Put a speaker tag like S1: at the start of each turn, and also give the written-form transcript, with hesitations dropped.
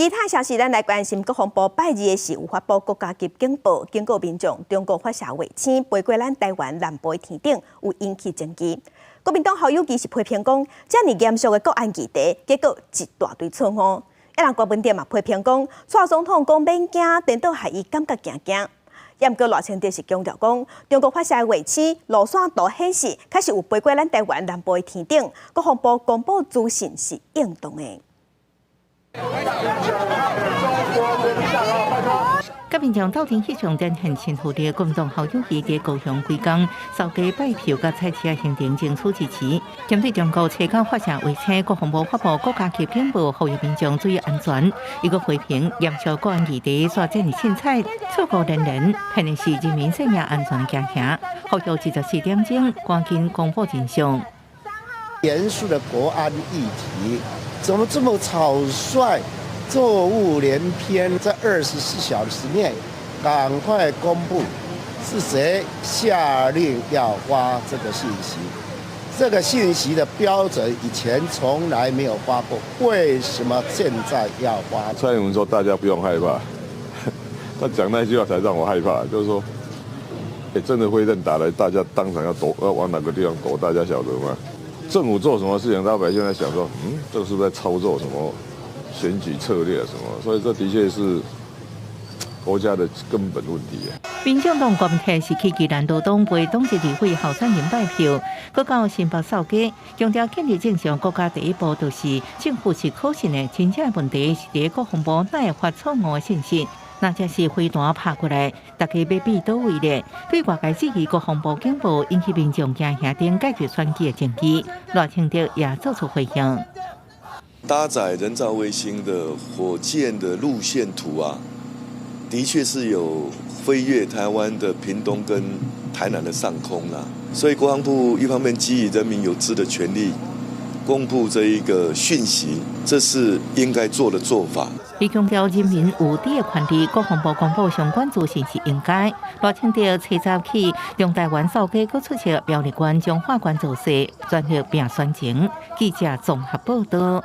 S1: 其他消息，咱來關心國防部拜二的時有發布國家級警報，警告民眾中國發射衛星飛過咱台灣南部的天頂，有引起爭議。國民黨侯友宜是批評講，遮爾嚴肅的國安議題，結果一大堆錯誤。啊人郭文哲嘛批評講，蔡總統講免驚，顛倒害伊感覺驚驚。毋過賴清德是強調講，中國發射的衛星路線圖顯示，確實有飛過咱台灣南部的天頂，國防部公布資訊是應當的。
S2: 佮民眾鬥陣翕相展現親和力，國民黨侯友宜佇高雄規工掃街拜票佮菜市行程爭取支持。針對中國初九發射衛星，國防部發布國家級警報，呼籲民眾注意安全。伊閣批評嚴肅國安議題煞這爾凊彩，錯誤連連，騙的是人民性命安全驚嚇，呼籲24點鐘趕緊公布真相。
S3: 嚴肅的國安議題，怎麼這麼草率？錯誤連篇，在24小時內趕快公布是誰下令要發這個信息。這個信息的標準以前從來沒有發過，為什麼現在要發？
S4: 蔡英文說大家不用害怕，他講那句話才讓我害怕，就是說，欸，真的飛彈打來，大家當場要躲，要往哪個地方躲？大家曉得嗎？政府做什麼事情，老百姓在想說，嗯，這個是不是在操作什麼？選舉策略什麼，所以這的確是國家的根本問題。
S2: 民進黨郭台是去宜蘭羅東為黨籍立委候選人拜票，閣到新北掃街，強調建立正常國家第一步就是政府是可信的，真正的問題是佇國防部哪會發錯誤的信息，若這是飛彈拍過來，大家欲避佗位咧？對外界質疑國防部警報引起民眾驚嚇等解決選舉的爭議，賴清德也做出回應。
S5: 搭載人造衛星的火箭的路線圖啊，的確是有飛越台灣的屏東跟台南的上空啦。所以國防部一方面基於人民有知的權利，公布這一個訊息，這是應該做的做法。
S2: 伊強調人民有知的權利，國防部公布相關資訊是應該。賴清德初十去中台灣掃街，閣出席苗栗縣彰化縣造勢，全力拼選情。記者綜合報道。